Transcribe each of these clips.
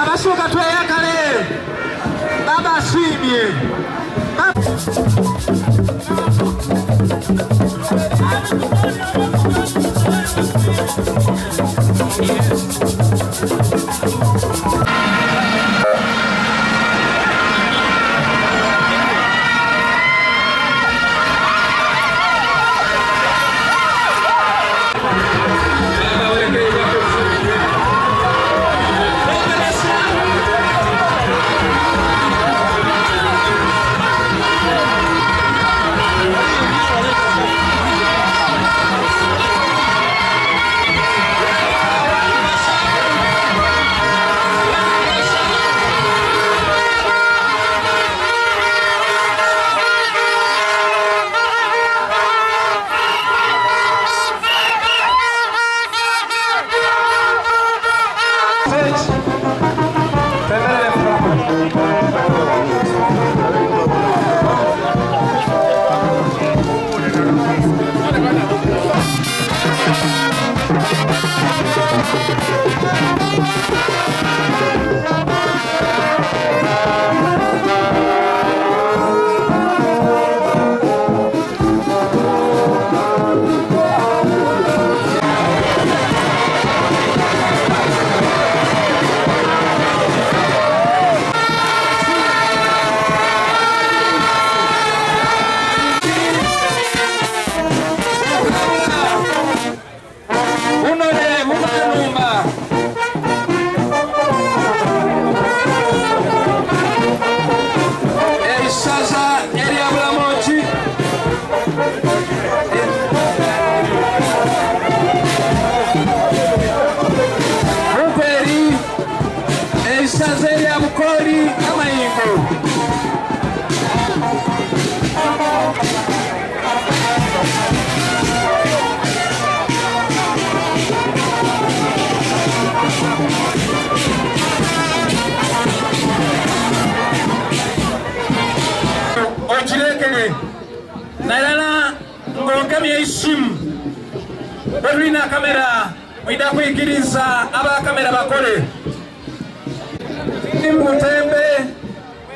Abasooka tweyagale baba asiimye. Eisaza erya Bulamogi. Bukweri, eisaza erya Bukooli Amayingo. Okirekere nairala ng'ogemye eisimu bwetulina kamera mwidha kwikiriza abakamera bakole. Tiimu Butembe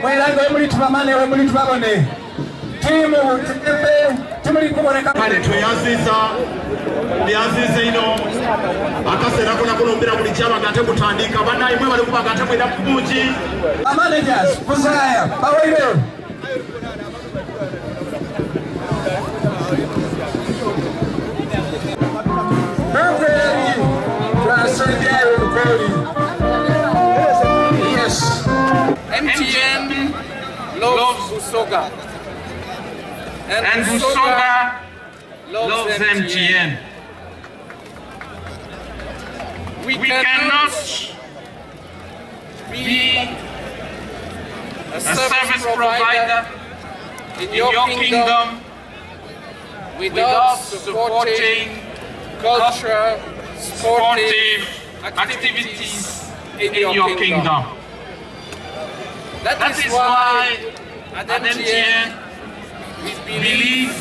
mwerage wemuli tubamane wemuli tubabone. Tiimu Butembe timuli kuboneka. Kale tweyanziza byanziza ino akaseera kona kulombera buli kyaba ate kutandika banaye mwe bali kuba ate mwenda kubungi. Managers Buzaya bawaire. Bukweri twasembyayo Bukooli. Yes. MTN loves Busoga. And Busoga loves MTN. We cannot be a service provider in your kingdom without supporting culture, sportive activities in your kingdom. That is why at MTN we believe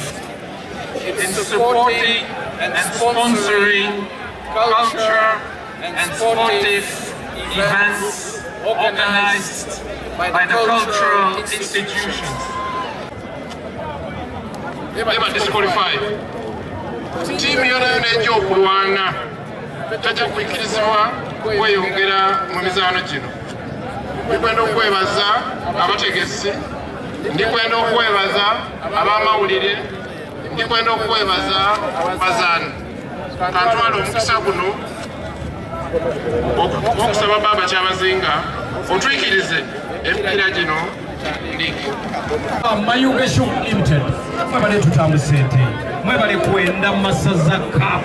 in supporting and sponsoring culture and sportive events organized by the cultural institutions. Eba disqualified. Ttiimu yona yona ejja okulwana tajja kukkirizibwa kweyongera mu mizaano gino. Ndikwenda okwebaza abategesi, ndikwenda okwebaza ab'amawulire, ndikwenda okwebaza abazaani. Kantwala omukisa guno okusaba Baba Kyabazinga otwikirize emipiira gino liigi. Mayuge Sugar Limited mwebale tutambuza ente, mwebale kwenda Masaza Cup.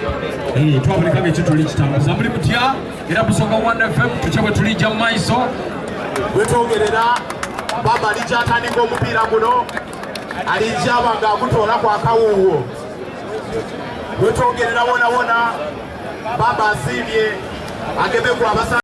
Twabuleka ng'ekyo tuli kitambuza muli mutya era Busoga 1 FM tutya bwe tulijja mu maiso. Wetwogerera Baba alikyatandika omupiira guno alijaba ng'agutoolaku akawuuwo. Wetwogerera wona wona Baba asiimye agemeku abasa.